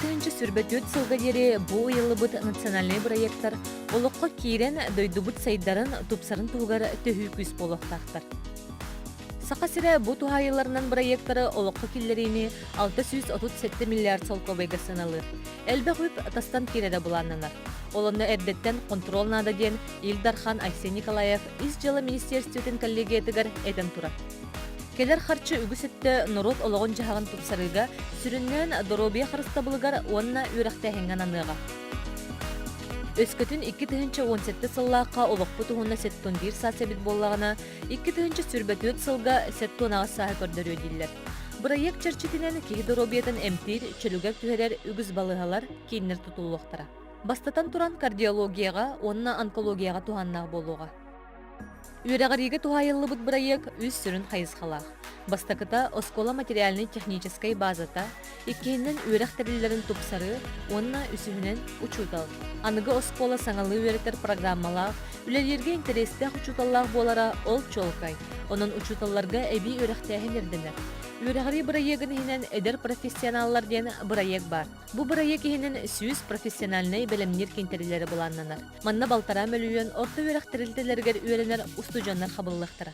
2024 сылга диэри бу ыйыллыбыт национальнай бырайыактар олоххо киирэн дойдубут сайдарын, тупсарын туһугар төһүү күүс буолуохтаахтар. Саха сирэ бу туһаайыыларынан бырайыактары олоххо киллэриини 637 миллиард солкуобайга сыаналыыр. Элбэх үп тастан киирэрэ былааннанар. Ол онно эрдэттэн хонтуруол наада диэн Ил Дархан Айсен Николаев Ис дьыала министиэристибэтин коллегиятыгар этэн турар. Кэлэр харчы үгүс өттө норуот олоҕун-дьаһаҕын тупсарыыга, сүрүннээн доруобуйа харыстабылыгар уонна үөрэхтээһиҥҥэ ананыаҕа. Өскөтүн 2017 сыллаахха олохпут уһуна 71 саас эбит буоллаҕына, 2024 сылга 78 сааһы көрдөрүө дииллэр. Бырайыак чэрчитинэн киһи доруобуйатын эмтиир, чөлүгэр түһэрэр үгүс балыыһалар, кииннэр тутуллуохтара. Бастатан туран, кардиологияҕа уонна онкологияҕа туһааннаах буолуоҕа. Үөрэҕириигэ туһаайыллыбыт бырайыак үс сүрүн хайысхалаах. Бастакыта оскуола материальнай-техническэй базата, иккиһинэн үөрэх тэриллэрин тупсарыы уонна үсүһүнэн учуутал. Аныгы оскуола саҥалыы үөрэтэр программалаах, үлэлииргэ интэриэстээх учууталлаах буолара ол чуолкай. Онон учууталларга эбии үөрэхтээһин ирдэнэр. Үөрэҕирии бырайыагын иһинэн Эдэр профессионаллар диэн бырайыак баар. Бу бырайыак иһинэн 100 профессиональнай бэлэмниир киин тэриллэрэ былааннанар. Манна балтараа мөлүйүөн орто үөрэх тэрилтэлэригэр үөрэнэр устудьуоннар хабыллыахтара.